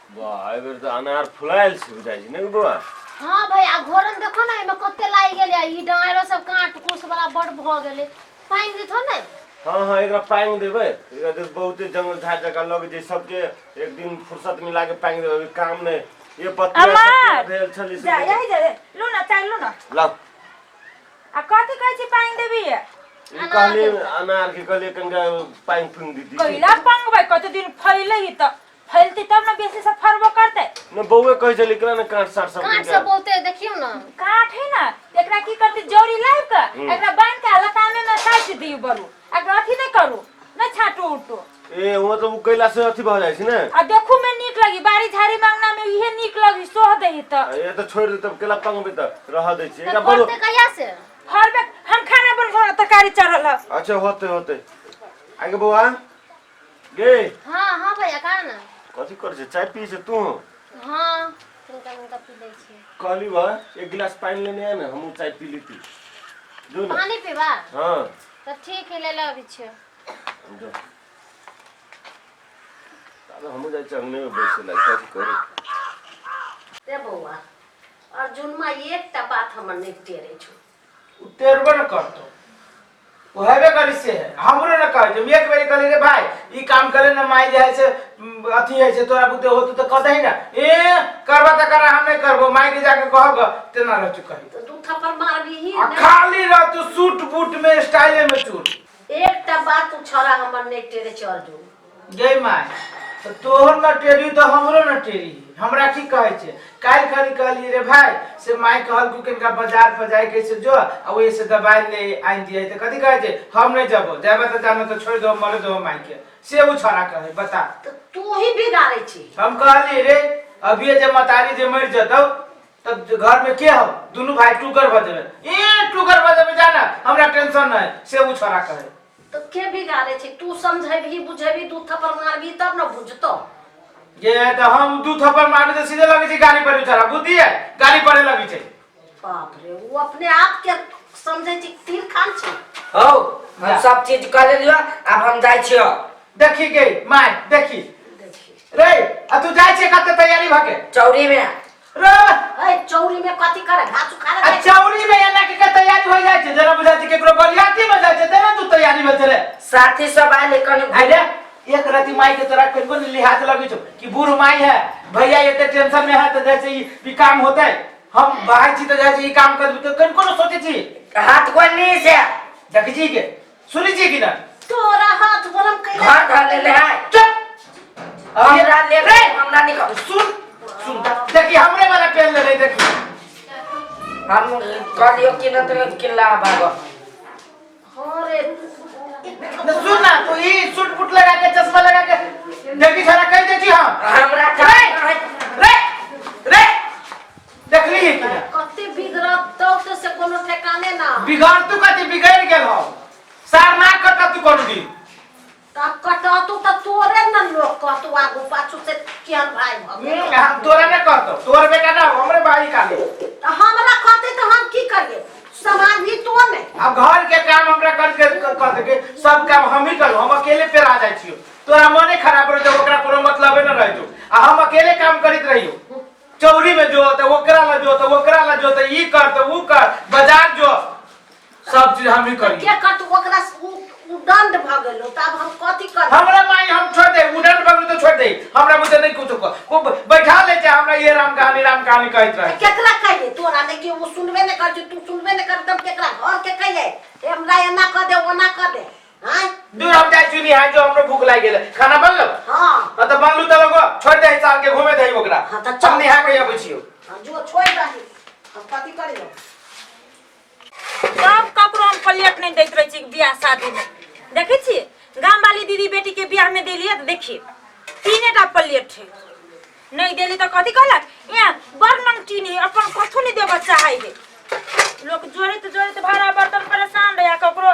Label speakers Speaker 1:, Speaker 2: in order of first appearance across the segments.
Speaker 1: वाह, एहि बेर तऽ अनार फुलायल छै बुझाइ छै ने बौआ।
Speaker 2: हाँ भाई, आ घोरन देखो ना, एमे कते लागि गेलै। ई डाँरो सब काट कुस वाला बड़ भऽ गेलै। पानि देथो ने।
Speaker 1: हाँ हाँ, एकरा पानि देबै। एकरा देख, बहुते जंगल झाड़ जकाँ लगै छै सबके। एक दिन फुर्सत मिला के पानि देबै, अभी काम नहि। ये पत्ती
Speaker 3: अमर!
Speaker 1: भेल छलै से
Speaker 3: जा यही जा लू ना, चाय लू ना।
Speaker 1: लाउ।
Speaker 3: आ कथी कहै छी पानि देबी?
Speaker 1: ई कहलियै अनार के, कहलियै कनिका पानि पुनि दीदी।
Speaker 3: कैला पंगबै? कते दिन फैले ही तऽ फैलतै तब ने बेसी से फरबो करतै।
Speaker 1: ने बौए कहै छलै केना ने काँट साँट सब
Speaker 2: काँट
Speaker 1: कनिका।
Speaker 2: सब बहुते, देखियौ ने।
Speaker 3: काठ है ना, तऽ एकरा की करतै, जौरी लाबि कऽ एकरा बान्हि कऽ आ लतामे मे साटि दियौ बरू। एकरा अथी नहि करू, नहि छाँटू उटू।
Speaker 1: ए, मतलब ओ कैला से अथी भऽ जाइ छै ने।
Speaker 3: आ देखू में नीक लगी, बाड़ी झाड़ी में अंगना में इहे नीक लगी, सोह दही तऽ।
Speaker 1: आ ये तऽ छोड़ि दे तब, केला पंगबै तऽ रहऽ दै छियै
Speaker 2: तऽ
Speaker 1: एकरा बरू।
Speaker 2: फड़तै कहिया से?
Speaker 3: फरबे, हम खाना बनबो, तरकारी चढ़ल है।
Speaker 1: अच्छा, होते होते आगे बौआ गे।
Speaker 2: हाँ हाँ भैया, कहा ना।
Speaker 1: कथी करै छै? चाय पी छै तू?
Speaker 2: हाँ, तनिका तनिका पी लै छियै।
Speaker 1: कहली बा, एक गिलास पानि लेने आ ने, हमहूँ चाय पी लेती। जो ने।
Speaker 2: पानी पीबा?
Speaker 1: हाँ।
Speaker 2: तऽ ठीक है, ले ले अबै छियै।
Speaker 1: जो। ताबे हमहूँ जाइ छी अंगने मे बैसे ला, कथी करू।
Speaker 4: रे बौआ अर्जुनमा, एकटा बात हमर नहि टेरै छौ।
Speaker 5: उ टेरबे न करतो, ओ हेबे करी से है। हमरो न कहै छै। हम एक बेर कहली, रे भाई, ई काम करे न माई जे है से अथी है से तोरा बुते होतौ तऽ कह दही ने। ए, करबा तऽ करा, हम नहीं करबो, माई के जाके कहब तेना रह चुका है।
Speaker 4: तऽ दू थप्पड़ मारबीही?
Speaker 5: आ
Speaker 4: नहि।
Speaker 5: खाली रह तू सूट बूट में, स्टाइले में चूर।
Speaker 4: एकटा बात तू छौड़ा हमर नहि टेरे छै अर्जुन।
Speaker 5: गे माय, तऽ तोहर न टेरी तऽ हमरो न टेरी। हमरा की कहै छै, काल्हि खनी कहलियै, रे भाई, से माय कहलकू कनिका बाजार पर जाय के से जो आ ओहि से दबाई ले आनि दियै, तऽ कथी कहै छै, हम नहि जबो, जाबे तऽ जानो तऽ छोड़ि दो, मरे दो माय के। से ओ छौड़ा कहै, बता।
Speaker 4: तऽ तू ही बिगाड़ै छी।
Speaker 5: हम कहलियै, रे, अभिये जे मतारी जे मरि जतौ तब घर में के हो? दुनू भाई टूकर भऽ जेबै। ए, टूकर भऽ जेबै, जाना, हमरा टेंशन नहि। से ओ छौड़ा कहै।
Speaker 4: तऽ के बिगाड़ै छै? तू समझेबही, बुझेबही, दू थप्पड़ मारबही तब ने बुझतौ।
Speaker 5: ये तऽ हम दू थप्पड़ मारबै तऽ सीधे लगै छै गाड़ी पर उछाला बुद्धि है, गाड़ी पढ़े लगै छै।
Speaker 4: बाप रे, ओ अपने आप के समझै छै तीर खान छै।
Speaker 6: हौ, हम सब चीज कऽ लेलियो, आब हम जाइ छियो।
Speaker 5: देखी गे my, देखी।
Speaker 4: देखी।
Speaker 5: रे, आ तू जाइ छै कते तैयारी भके?
Speaker 6: चौरी में।
Speaker 5: रे।
Speaker 4: ए, चौरी में कथी करे? घास उखाड़े
Speaker 5: आ
Speaker 4: जाइ छै।
Speaker 5: चौरी में एना के के तैयारी हो जाइ छै, जेना बुझाइ छै केकरो बरियाती में जाइ छै तेना तू तैयारी भेल छले।
Speaker 6: साथी सब आयल कनि।
Speaker 5: आइ रे, एक रति माई के तोरा कनिको ने लिहाज लगै छौ कि बूढ़ माई है, भैया एते टेंशन में है, तऽ जाइ छै ई भी काम होतै, हम भाई छी तऽ जाइ छै ई काम कर, तऽ कनिको ने सोचै छी।
Speaker 6: हाथ गोड़ नहीं से।
Speaker 5: देखै छी के सुनै छी कि ना?
Speaker 4: तोरा हाथ गरम कैला।
Speaker 6: घर धर लेले है।
Speaker 5: चुप।
Speaker 6: हमरा ले
Speaker 5: रे।
Speaker 6: हमरा निकल।
Speaker 5: सुन सुन, देखी हमरे वाला पेन ले रही, देखी।
Speaker 6: हम कहलियो कि न तो किल्ला भागो।
Speaker 4: हाँ रे।
Speaker 5: न सुन ना, तू ई सूट बूट लगा के, चश्मा लगा के देखी छरा, कह दे छी हम।
Speaker 6: हमरा
Speaker 5: रे रे रे, देखली कि ना?
Speaker 4: कते बिगड़त तो से कोनो ठेकाने ना।
Speaker 5: बिगड़ तू कथी बिगड़ गेल हो, सार ना कटा तू कोनो दिन।
Speaker 4: तब कटतू तऽ तोरे न लोग कहतू आगू पाछू से केहन भाई भऽ गेल।
Speaker 5: हम तोरा ने कहतो, तोर बेटा ना, हमरे भाई काली।
Speaker 4: तऽ हमरा कहते तऽ हम की करिए? सामान भी तो ने।
Speaker 5: अब घर के काम हमरा कर के कर दे के सब काम हम ही करू, हम अकेले पे आ जाइ छियो। तोरा मने खराब रह ओकरा कोनो मतलबे न रह आ हम अकेले काम करैत रहियो। चौरी में जो त ओकरा ला जो, त ओकरा ला जो, त ई कर त ऊ कर, बाजार जो, सब चीज हम ही करी।
Speaker 4: के करतू ओकरा? उ दंड भऽ गेलो, तऽ आब हम कथी करी?
Speaker 5: हमरा माई, हम छोड़ दे, उड़न बगल तो छोड़ दे, हमरा बुझे नहीं कुछ को को बैठा ले छै हमरा, ये राम कहानी राम कहानी कहैत रहे।
Speaker 4: केकरा कहिए? तोरा नहि कि ओ सुनबे नहि करै छै, तू सुनबे नहि कर, तब केकरा घर के कहिए, हमरा एना कह दे, ओना कह दे? आँय?
Speaker 5: दूर, हम जाइ छी निहाय जो, हमरो भूख लागि गेल। खाना बनलो?
Speaker 4: हाँ।
Speaker 5: हाँ, तऽ बनलू तऽ लगो छोड़ दे, साल के घूमे दही ओकरा।
Speaker 4: हाँ, तऽ चल।
Speaker 5: हम निहा के अबै छियो।
Speaker 4: हाँ, जो छोड़ दही, हम कथी करियो?
Speaker 3: सब ककरो हम प्लेट नहि दैत रहै छी बियाह शादीमे। देखै छियै, गाम वाली दीदी बेटीके बियाहमे देलियै तऽ देखिए तीने टा प्लेट है। नहि देली तऽ कथी कहलक, ए बड़ नंगटीनी, अपन कथू नहि देबऽ चाहै है। लोक जोड़ैत जोड़ैत भाड़ा बर्तन परेशान रहै, ककरो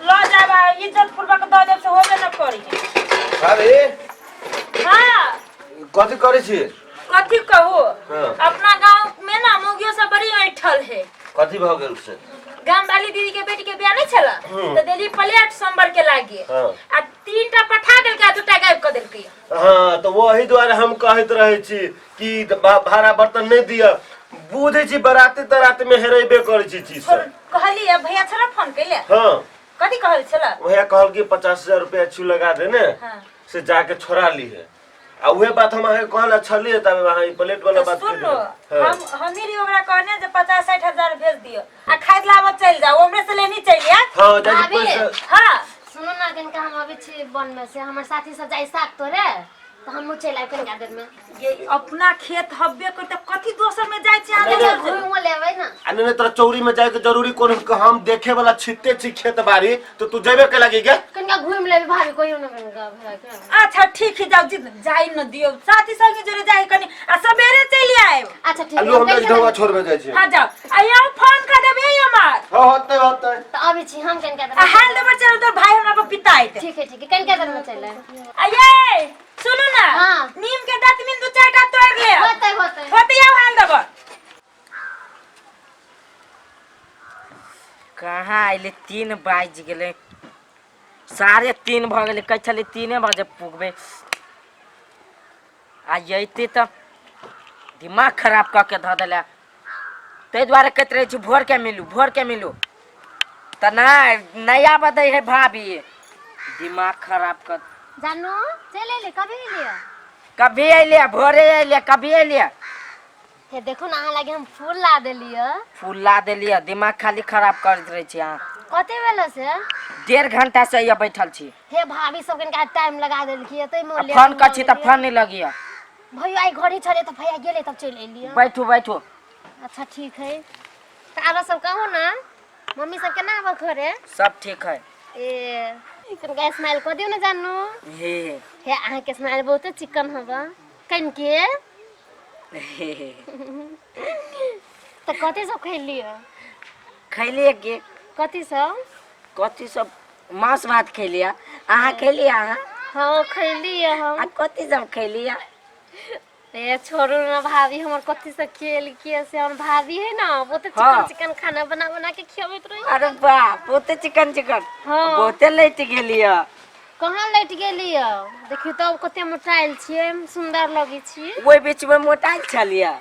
Speaker 3: लऽ जायब आ इज्जत पूर्वक दऽ देब से होबे नहि करै है।
Speaker 1: अरे।
Speaker 3: हाँ।
Speaker 1: कथी करै छी?
Speaker 3: कथी कहू।
Speaker 1: हाँ।
Speaker 3: अपना गांव में ना मौगियो सब बड़ी ऐठल है।
Speaker 1: कथी भऽ गेल से?
Speaker 3: गाम वाली दीदी के बेटी के बियाह नहीं छला त देली प्लेट सोमवार के लागी
Speaker 1: हाँ।
Speaker 3: आ तीनटा पठा देलकै आ दूटा गायब क देलकै।
Speaker 1: हाँ तो वही दुआरे हम कहैत रहे छी कि भाड़ा बर्तन नहीं दिया, बुझे छी बराते तराते में हेरेबे करे छी चीज सब।
Speaker 3: कहली भैया छला फोन कैले?
Speaker 1: हाँ।
Speaker 3: कथी कहल छला?
Speaker 1: भैया कहल कि 50,000 रुपया छु लगा दे ने।
Speaker 3: हाँ।
Speaker 1: से जाके छोड़ा ली है, आ उहे बात हम अहाँके कहल छलियै तब अहाँ ई प्लेट वाला बात
Speaker 3: सुन
Speaker 1: कहि
Speaker 3: लो।
Speaker 1: देलियै। हाँ।
Speaker 3: हम हमीरी ओकरा कहने जे 50-60 हजार भेज दियो आ खाद लाबत चल जाओ, हमरे से लेनी चल आ।
Speaker 1: हाँ, जाइ छी
Speaker 2: भाभी।
Speaker 1: पैसा।
Speaker 3: हाँ।
Speaker 2: सुनू ना कनिका, हम अबै छी वन में से, हमर साथी सब जाइ साग तोड़े तऽ हमहूँ चलि आयब कनिका देर में।
Speaker 3: ये अपना खेत हब्बे कर त कथी दोसर में जाय छी?
Speaker 1: नहीं,
Speaker 3: अहाँ
Speaker 1: नहीं।
Speaker 2: घूमो लेबै ना।
Speaker 1: आ नहीं, नहीं, तोरा चौरी में जाए के जरूरी कोन, हम देखे वाला छिते छी खेत बाड़ी, तो तू जेबे के लगी गे?
Speaker 2: कनिका घूमि लेबै भाभी, कहियो ना कनिका भैया के।
Speaker 3: अच्छा ठीक है, जाओ जी, जाई न दियो, साथी संगे जोरे जाई कनी आ सबेरे चलि आएब।
Speaker 2: अच्छा ठीक
Speaker 1: आ लो
Speaker 2: है।
Speaker 1: हम ढौआ छोड़बे जाइ छी।
Speaker 3: हां जाओ, आ यहाँ फोन कर देबे हमार।
Speaker 1: हाँ होतै होतै।
Speaker 2: तऽ अबै छी हम कनिका देर
Speaker 3: आ
Speaker 2: में।
Speaker 3: हाल देबर चल तो भाई हमरा पर पिताइत।
Speaker 2: ठीक है ठीक है, कनिका देर में चलि आयब।
Speaker 3: आ ये सुनू ना।
Speaker 2: हाँ।
Speaker 3: नीम के दतमिन दू चार टा तोड़ ले।
Speaker 2: होतै होतै।
Speaker 3: होतै आउ हाल देबर।
Speaker 6: कहाँ अयलै? 3 बाजि गेलै, 3:30 भऽ गेलै। कहै छलै 3 बजे पुगबै, आ अयतै तऽ दिमाग खराब कऽ के धऽ देले। ताहि दुआरे कहैत रहै छी भोरके मिलू भोरके मिलू, तऽ नहि नहि आबऽ दै है भाभी, दिमाग खराब कऽ।
Speaker 2: जानू चलि अयलै? कभी अयलियै?
Speaker 6: कभी अयलियै, भोरे अयलियै, कभी अयलियै।
Speaker 2: हे देखू ना, अहाँ लागे हम फूल ला देलियै।
Speaker 6: फूल ला देलियै, दिमाग खाली खराब करैत रहै छी अहाँ।
Speaker 2: कते बेला से?
Speaker 6: 1.5 घंटा से यहाँ बैठल छी।
Speaker 2: हे भाभी सब कनिका टाइम लगा देलखिन, ताहिमे
Speaker 6: आ फोन कर छी तऽ फोन नहि लगिय।
Speaker 2: भैया आई घड़ी छलै तऽ भैया गेलै तब चलि अयलियै।
Speaker 6: बैठू बैठू।
Speaker 2: अच्छा ठीक है, तऽ आरो सब कहू ना, मम्मी सब केना आबऽ घरे?
Speaker 6: सब ठीक है।
Speaker 2: ए कनिका स्माइल कऽ दियौ ने जानू।
Speaker 6: हे
Speaker 2: हे अहाँके स्माइल बहुते चिकन हबऽ कनिके।
Speaker 6: हे
Speaker 2: तऽ कथी सब खैलियै?
Speaker 6: खैलियै के?
Speaker 2: कथी सब?
Speaker 6: कथी सब, मांस भात खैलियै। अहाँ खैलियै? अहाँ?
Speaker 2: हाँ खैलियै हम।
Speaker 6: आ कथी सब खैलियै?
Speaker 2: ए छोड़ू ना भाभी, हमर कथी से खेल के से हमर भाभी है ना, बहुते चिकन
Speaker 6: हाँ।
Speaker 2: चिकन खाना बना बना के खियाबैत रही।
Speaker 6: अरे बाप, बहुते चिकन चिकन।
Speaker 2: हाँ।
Speaker 6: बहुते लैट गेलियै।
Speaker 2: कहाँ लैट गेलियै? देखियौ तब कते मोटायल छियै, सुंदर लगै छियै।
Speaker 6: ओहि बीच में मोटायल छलियै।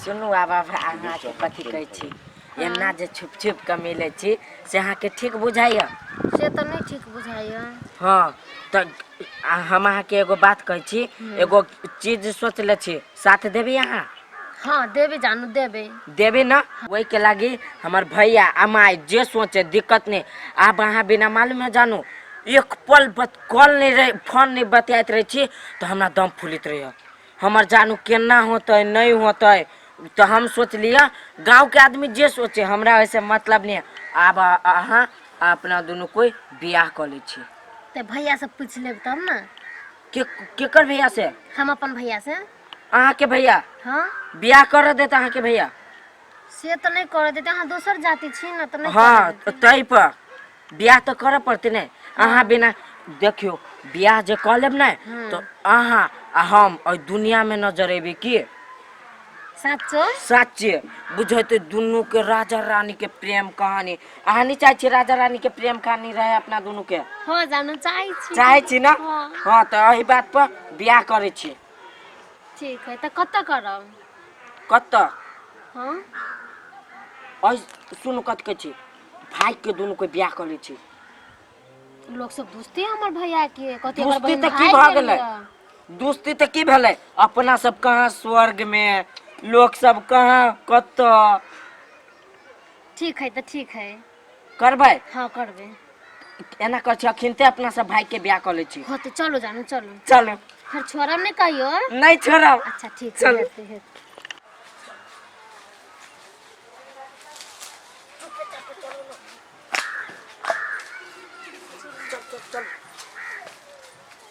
Speaker 6: सुनू आब अहाँके कथी कहै छी, एना जे छुप छुप के मिलै छी से अहाँके ठीक बुझाइया?
Speaker 2: से तऽ नहि ठीक बुझाइया।
Speaker 6: हाँ तऽ हम अहाँके एगो बात कहै छी, एगो चीज सोचले छी, साथ देबी अहाँ?
Speaker 2: हाँ देबै जानू देबै।
Speaker 6: देबी ना? ओहिके लागी हमर भैया आ माय जे सोचे दिक्कत नहीं। आब अहाँ बिना मालूम है जानू एक पल कॉल नहीं रहे, फोन नहीं बतियाइत रहे छी तऽ हमरा दम फूलित रहे, हमर जानू केना होतै नहीं होतै। तऽ हम सोचलियै गाँव के आदमी जे सोचे हमरा ओहिसे मतलब नहीं। आब अहाँ अपना दुनू कोई बियाह कऽ लै छी।
Speaker 2: तऽ भैया से पूछि लेब तब ना।
Speaker 6: के केकर भैया से?
Speaker 2: हम अपन भैया से।
Speaker 6: अहाँके भैया?
Speaker 2: हाँ।
Speaker 6: बियाह करऽ देत अहाँके भैया?
Speaker 2: से तऽ नहि करऽ देत, अहाँ दोसर जाति छी ना तऽ नहि।
Speaker 6: हाँ ताहि पर बियाह तऽ करऽ पड़तै ने। अहाँ बिना देखियौ बियाह जे कऽ लेब ने तऽ अहाँ आ हम एहि दुनिया में नजर एबै की?
Speaker 2: साचो?
Speaker 6: सच्चे बुझेते दुनू के राजा रानी के प्रेम कहानी। अहाँ नहीं चाहे छी राजा रानी के प्रेम कहानी रहे अपना दुनू के?
Speaker 2: हाँ जानू चाहे छी।
Speaker 6: चाहे छी ना?
Speaker 2: हाँ।
Speaker 6: हाँ तऽ एहि बात पर बियाह करै छी।
Speaker 2: ठीक है, तऽ कतऽ करब?
Speaker 6: कतऽ?
Speaker 2: हाँ
Speaker 6: एहि सुनू कथी कहै छी, भाई के दुनू के बियाह कऽ लै छी।
Speaker 2: लोग सब दुस्ती हमर भैया के कथी ओकर
Speaker 6: दोस्ती
Speaker 2: बहिन
Speaker 6: तऽ की
Speaker 2: भागि
Speaker 6: भऽ गेलै?
Speaker 2: गेलियै।
Speaker 6: दोस्ती तऽ की भेलै, अपना सब कहाँ स्वर्ग में, लोक सब कहाँ कतऽ।
Speaker 2: ठीक है तऽ ठीक है,
Speaker 6: करबै?
Speaker 2: हाँ करबै।
Speaker 6: एना कर छी अखिनते अपना सब भाई के बियाह कऽ लै छी।
Speaker 2: हाँ तऽ चलू जानू चलू।
Speaker 6: चलू।
Speaker 2: फिर छोड़ब नहीं कहियो?
Speaker 6: नहीं छोड़ब।
Speaker 2: अच्छा ठीक है।
Speaker 6: चलू।
Speaker 2: हेतै, हेतै।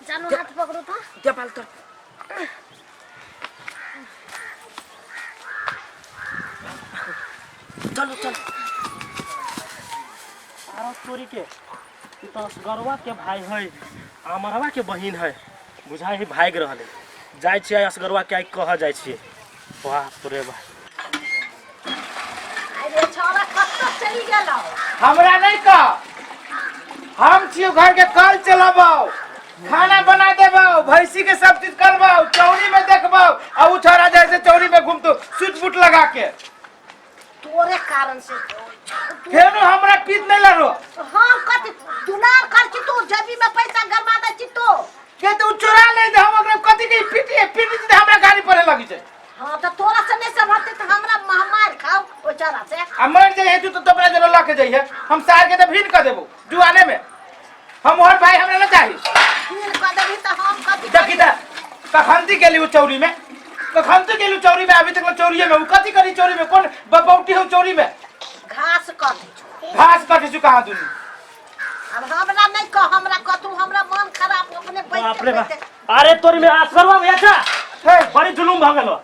Speaker 2: जानू हाथ पकड़ू तो।
Speaker 6: देवाल तर। चलू चलू।
Speaker 7: आरो तोरी के ई तो असगरवा के भाई है, अमरवा के बहिन है, बुझाइ है भागि रहल है। जाइ छियै असगरवा के, आइ कह जाइ छियै। बाप रे बाप।
Speaker 4: अरे छौड़ा कतऽ कतऽ चलि गेलौ
Speaker 5: हमरा नहीं कह, हम छियो घर के कल चलाबो, खाना बना देबो, भैंसी के सब चीज करबो, चौरी में देखबो, आ उ छोरा जैसे चौरी में घूमतो सूट बूट लगा के।
Speaker 4: तोरे कारण से
Speaker 5: फेरो हमरा पीत नहीं लड़ो।
Speaker 4: हाँ कथी दुलार कर छी तू, जेबी में पैसा गरमा दै छी तो
Speaker 5: के तो चोरा ले दे, हम ओकरा कथी के पीटी पीटी से हमरा गाड़ी पड़े लगी छै।
Speaker 4: हाँ तो तोरा से नहीं समझते तो हमरा महामार खाओ ओ चोरा से।
Speaker 5: आ मर जाए तू तो तोरा जरा लके जाइए, हम सार के तो भीन कर देबो जुआने में। हम और भाई हमरा ना चाही।
Speaker 4: भीन कर देबी तो हम कथी
Speaker 5: देखी त कखनती गेली उ चौरी में, कखनती गेली चौरी में, अभी तक चौरीए में उ कथी करी चौरी में, कौन बपौटी हो चौरी में?
Speaker 4: घास काटे छौ।
Speaker 5: घास काटे छौ कहाँ दुनू?
Speaker 4: अब हमरा नहीं कह, हमरा कतू हमरा मन खराब अपने बैठ
Speaker 7: बाप रे बाप। अरे तोरी में आसगरवा भैया छा।
Speaker 5: हे।
Speaker 7: बड़ी जुलुम भ गेलो।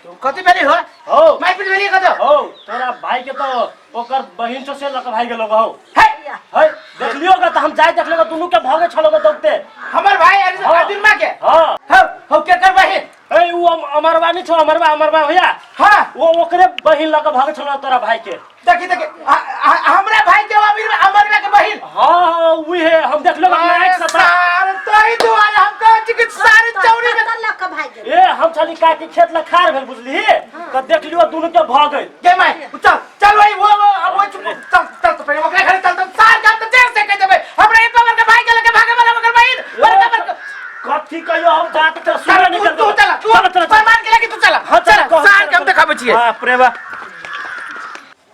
Speaker 5: तो कथी भेली हो?
Speaker 7: हो।
Speaker 5: मार पीट भेली कतो?
Speaker 7: हो, तोरा भाई के तो ओकर बहिन छो से लक भाई गेलो हो।
Speaker 5: हे।
Speaker 7: हे, देखलियो ग त हम जाय देखलियो दुनू के भगे छलो ग दौड़ते।
Speaker 5: हमर भाई अरे
Speaker 7: हाँ।
Speaker 5: अर्जुन मा के?
Speaker 7: हां।
Speaker 5: हो, हो केकर बहिन?
Speaker 7: ए उ अमरवा नहीं छो, अमरवा, अमरवा भैया।
Speaker 5: हां।
Speaker 7: वो ओकरे बहिन लक भागे छलो तोरा भाई के।
Speaker 5: देखी देखी हमरा भाई के अमीर अमरवा के बहिन।
Speaker 7: हां हां उही है, हम देखलो अपना आंख से।
Speaker 5: सार तोही दुआरे हम कहै छी कि सारे चौरी में
Speaker 4: कतऽ लऽ कऽ भागि गेल?
Speaker 7: ए हम छली का के खेत ल खार भेल बुझली, त देखलियो दुनू के भग गेल।
Speaker 5: गे my चल चल वही वो वो अब वो चुप चल चल तो पहले ओकरा घरे चल चल सार के हम तो जेल से कह देबै हमरा एक बार के भाई के लके भागे वाला मगर बहिन बड़का बड़का
Speaker 7: कथी कहियो हम जात त सुने नहीं
Speaker 5: तू तू चला तू
Speaker 7: चल चल
Speaker 5: परमान के लके तू चला।
Speaker 7: हां
Speaker 5: चल सार के हम देखाबै छियै।
Speaker 7: बाप रे बाप।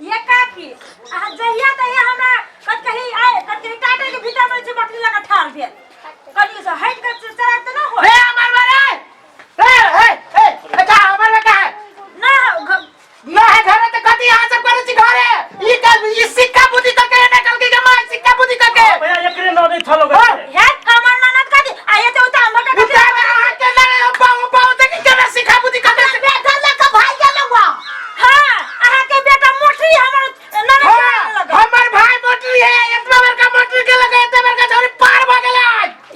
Speaker 3: ये काकी अहाँ जहिया तहिया हमरा कत कही आए कत कही टाटा के भीतर में छै बकरी लगा ठार भेल कनी से हट के चरा त ना हो।
Speaker 5: ए अमर बारे ए ए ए अच्छा अमर बा का है
Speaker 3: ना
Speaker 5: ना है घरे त कथी अहाँ सब करै छी घरे? ई का ई सिक्का बुद्धि करके ना कल के माय सिक्का बुद्धि करके।
Speaker 7: भैया एकरे न नहीं थलो
Speaker 5: हाँ।
Speaker 3: हे हमर ननद कथी आ ये त उता हमर का
Speaker 5: उतार अहाँ के ना पाऊ पाऊ देखी केना सिक्का बुद्धि करके
Speaker 4: बेटा लऽ कऽ भागि गेलौ हँ।
Speaker 3: हां अहाँ के बेटा मोटरी हमर ननद
Speaker 5: हाँ,
Speaker 3: लगा
Speaker 5: हमर भाई मोटरी है इतना बड़का मोटरी के लगे इतना बड़का छौरी पार भ गेलै।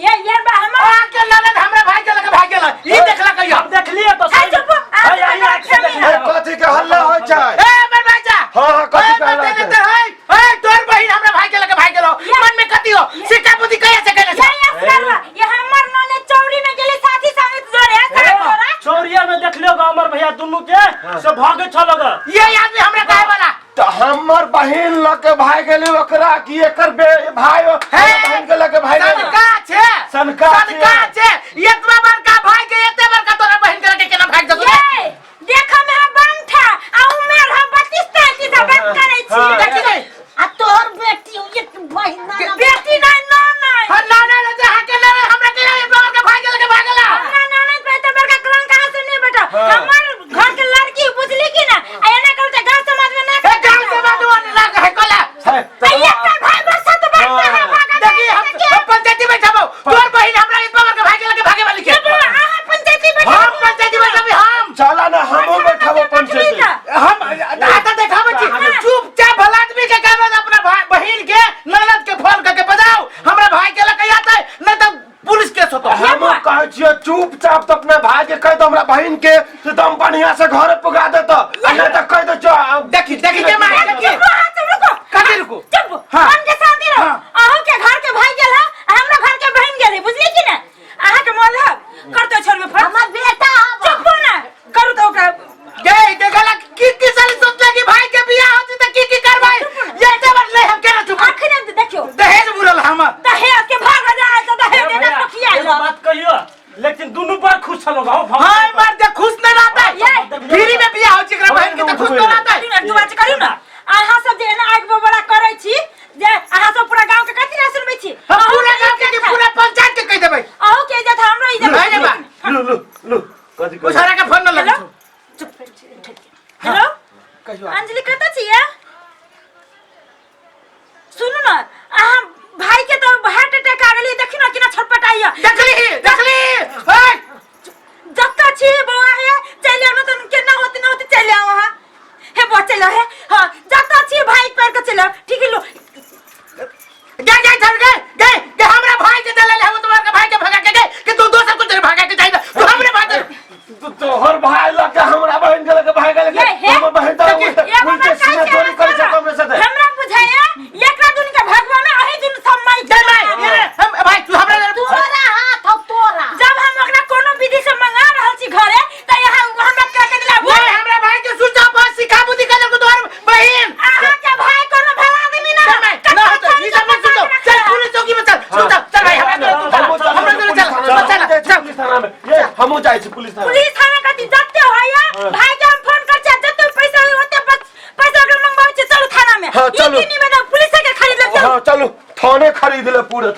Speaker 3: ये ये बा हमर
Speaker 5: अहाँ के ननद हमरा भाई के लगे भाग गेलै ई देखला कहियो।
Speaker 7: हम देखलिए तो
Speaker 3: ए चुप
Speaker 7: भाई आई आंख से देखलिए।
Speaker 1: ए, कथी के हल्ला होइ छै?
Speaker 5: ए हमर भाई जा।
Speaker 1: हाँ, हाँ, कथी
Speaker 5: ए,
Speaker 1: के हल्ला
Speaker 5: मरते
Speaker 1: छै?
Speaker 5: नहीं तो, हे, हे, तोर बहिन हमरा भाई के लगे भाग गेलो। मन में कथी हो सिक्का बुद्धि कहिया से केने
Speaker 3: ये असगरवा ये हमर ननद चौरी में गेली साथी संगे जोरे साथ जोरा
Speaker 7: चौरिया में देखलियो ग अमर भैया दुनू के से भागे छलो ग।
Speaker 5: ये आदमी हमरा कहे वाला
Speaker 1: त हमर बहिन लके भाग गेली ओकरा कि एकर बे भाई
Speaker 5: हे,
Speaker 1: बहिन के लके भाग गेली?
Speaker 5: सनका छे
Speaker 1: सनका छे।
Speaker 5: सनका छे एतबा बड़का भाई के एते बड़का तोरा बहिन के लके केना भाग जेतौ?
Speaker 3: ये देख में हम बंठा आ उमेर हम 32 33 से बात करै छी।
Speaker 1: हाँ।
Speaker 5: देखी नहीं
Speaker 4: आ तोहर बेटी एक बहिन ना
Speaker 3: बेटी नहीं ना नहीं
Speaker 5: हां ना ना ना अहाँ के ना हमरा के एतबा बड़का भाई के लके भाग गेला।
Speaker 3: हमरा ननद पे तो बड़का कलंक कहां से नहीं बेटा, हमर घर के लड़की बुझली की ना आ एना करू त गांव समाज में ना
Speaker 5: ए गांव से बात वाले ना कहे कोला।
Speaker 1: हे,
Speaker 3: आ एकटा भाई बरसा तो बात कहां भागा
Speaker 5: देखी हम पंचायती बैठाबो तोर बहिन हमरा एतबा बड़का भाई के लके भागे वाली के।
Speaker 3: अहाँ पंचायती बैठा
Speaker 5: हम पंचायती बैठाबी हम
Speaker 1: चला ना हमहूँ बैठाबो पंचायती।
Speaker 5: हम आता देखाबै छी चुपचाप भला आदमी के कहबै अपना भाई बहिन के ननद के फोन करके बजाओ हमरा भाई के लके आता है नहीं तो पुलिस केस होतो।
Speaker 1: हमहूँ कहै छियै चुपचाप तो अपना भाई के कह दो हमरा बहिन के से दम बढ़िया से घरे पुगा देतो आ नहीं तो कह दो जो
Speaker 5: देखी देखी के मार देखी
Speaker 3: चुप अहाँ सब रुको
Speaker 5: कथी रुको?
Speaker 3: चुप
Speaker 5: हाँ।
Speaker 3: मन के शांति रहो।
Speaker 5: हाँ।
Speaker 3: अहूँ के घर के भाई गेल है आ हमरा घर के बहिन गेल है बुझली की ना? अहाँ के मोल है करते छोड़बे फट।
Speaker 4: हमर बेटा हब।
Speaker 3: चुप हो ना करू तो ओकरा
Speaker 5: गे देखला की की साली सोचला कि भाई के बियाह होती त की की करबै ये ते बार ले हम केना चुप
Speaker 3: अखने देखियो
Speaker 5: दहेज बुरल हमर
Speaker 3: दहेज के भाग जाए तो दहेज देना
Speaker 7: भैया,
Speaker 3: पखिया
Speaker 7: एगो बात कहियो लेकिन दुनू पर खुश छलो गाँव
Speaker 5: हाय मार दे खुश नहीं रहता
Speaker 3: ये।
Speaker 5: फ्री में बियाह हो जेकरा बहिन के त खुश नहीं रहता
Speaker 3: एक दू बात करू ना अहाँ सब जे एना आगि बबड़ा करै छी जे अहाँ सब पूरा गांव के कथी ना सुनबै छी?
Speaker 5: हम पूरा गांव के कि पूरा पंचायत के कह देबै।
Speaker 3: अहूँ के इज्जत हमरो इज्जत।
Speaker 5: नहीं बा
Speaker 1: लू लू लू कथी
Speaker 5: ओ सारा के फोन न लगे।
Speaker 3: हेलो? हेलो
Speaker 5: कहियो।
Speaker 3: अंजलि कतऽ छियै? सुनू ना अहाँ भाई के तो हार्ट अटैक आ गेलै देखी ना केना छटपटाइया।
Speaker 5: देखली देखली ए
Speaker 3: जतऽ छी बौआ हे चलि आउ न तऽ केना होते ना होते चलि आउ अहाँ। हे बौआ चलि आउ हे हाँ जतऽ छी भाई पैर के चलि आउ ठीक है लो।
Speaker 5: गे गे चल गे गे गे हमरा भाई के दले ले हम तुम्हारे भाई के भगा के गए कि तू दोसर को तेरे भगा के चाहिए तू हमरे भाई के
Speaker 1: तो हमहूँ जाइ छी पुलिस थाना।
Speaker 3: पुलिस थाना कथी जते होइया
Speaker 1: हाँ।
Speaker 3: भाई के हम फोन कर छी जते पैसा होई ओते पैसा ओकरा मंगवाबै छी, चलू थाना में।
Speaker 1: हाँ,
Speaker 3: ई
Speaker 1: चलू।
Speaker 3: की निवेदन पुलिस के खरीद ले चलू।
Speaker 1: हाँ चलू, थाने खरीद ले पूरा।